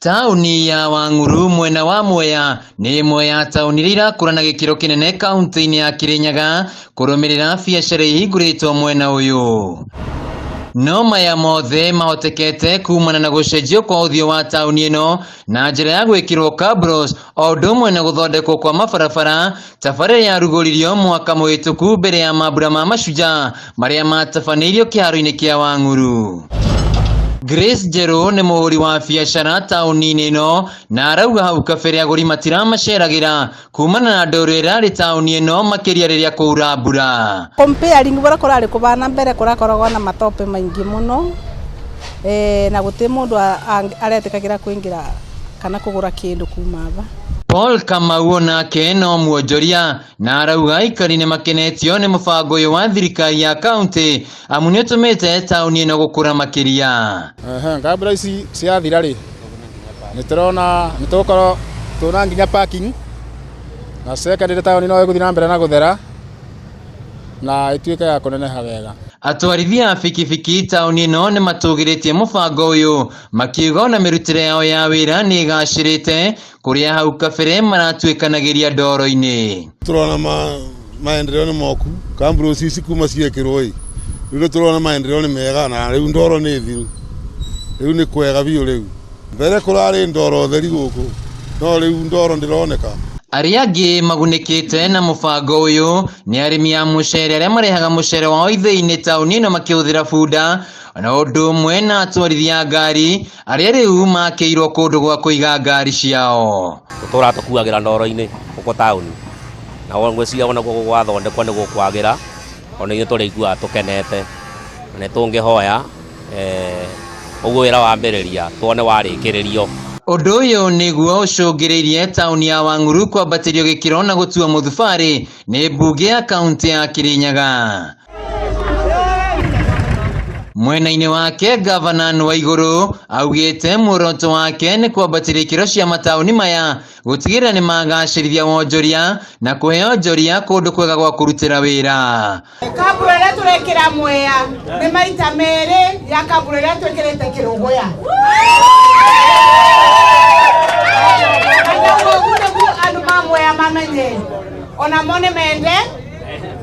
Taũni ya Wang'uru mwena wa Mwea nĩ ĩmwe ya taũni iria irakũra na gĩkĩro kĩnene kaunti-inĩ ya Kĩrĩnyaga kũrũmĩrĩra biacara ihingũrĩtwo mwena ũyũ. No maya mothe mahotekete kumana na gũcenjio kwa ũthiũ wa taũni ĩno na njĩra ya gwĩkĩrwo cabros o ũndũ ũmwe na gũthondekwo kwa mabarabara tabarĩra yarugũririo mwaka mũhĩtũku mbere ya mambura ma Mashujaa marĩa matabanĩirio kĩharo-inĩ kĩa Wang'uru. Grace Njerũ nĩ mũhũri wa biacara taũni-inĩ ĩno na arauga hau kabere agũri matiramaceragĩra kumana na ndoro ĩrarĩ taũni ĩno makĩria rĩrĩa kwaura mbura. Comparing ũrĩa kũrarĩ kũbana mbere kũrakoragwo na matope maingĩ mũno na gũtirĩ mũndũ aretĩkagĩra kũingĩra kana kũgũra kĩndũ kuma aba. Paul Kamau onake no mwonjoria na arauga aikari nĩ makenetio nĩ mũbango ũyũ wa thirikari ya kaunti amu nĩ ũtũmĩte taũni ĩno gũkũra makĩria. Ngambura ici ciathira rĩ, nĩ tũrona nĩ tũgũkorwo twĩna nginya parking na secondly taũni no ĩgũthiĩ na mbere na gũthera na ĩtuĩke ya kũneneha wega. Atwarithia a bikibiki taũni ĩno nĩ matũgĩrĩtie mũbango ũyũ makiuga ona mĩrutĩre yao ya wĩra nĩ ĩgacĩrĩte kũrĩa hau kabere maratuĩkanagĩria ndoro-inĩ. Tũrona maendeleo nĩ moku kamburu ici kuma ciekĩrwo ĩ rĩu nĩ tũrona maendeleo nĩ mega na rĩu ndoro nĩ thiru rĩu nĩ kwega biũ rĩu mbere kũrarĩ ndoro theri gũkũ no rĩu ndoro ndĩroneka. Arĩa angĩ magunĩkĩte na mũbango ũyũ nĩ arĩmi a mũcere arĩa marehaga mũcere wao ithĩi-inĩ taũni ĩno makĩhũthĩra bunda na ũndũ ũmwe na atwarithia a ngari arĩa rĩu makĩirwo kũndũ gwa kũiga ngari ciao. Tũtũraga tũkuagĩra ndoro-inĩ gũkũ taũni na ngwĩciria ona gũkũ gwathondekwo nĩ gũkwagĩra ona ithuĩ tũrĩiguaga tũkenete na nĩ tũngĩhoya ũguo wĩra wambĩrĩria tuone warĩkĩrĩrio. Ũndũ ũyũ nĩguo ũcũngĩrĩirie taũni ya Wang'uru kwambatĩrio gĩkĩro na gũtuo mũthubarĩ nĩ mbunge ya kaũntĩ ya Kĩrĩnyaga. Mwena-inĩ wake gavana Nwaigũrũ augĩte muoroto wake nĩ kwambatĩria ikĩro cia mataũni maya gũtigĩrĩra nĩ magacĩrithia wonjoria na kũhe onjoria kũndũ kwega gwa kũrutĩra wĩra. Kambura ĩrĩa tũrekĩra Mwea nĩ maita merĩ ya kambura ĩrĩa twĩkĩrĩte Kĩrũgũya. Na ũguo nĩguo andũ ma Mwea mamenye ona mo nĩ mende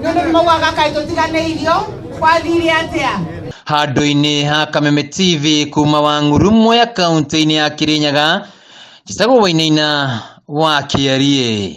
nĩ ũndũ nĩ maugaga kaĩ tũtiganĩirio kwathire atĩa. Handũ-inĩ ha Kameme TV kuma Wang'uru Mwea kaunti-inĩ ya Kĩrĩnyaga, njĩtagwo Wainaina wa Kĩariĩ.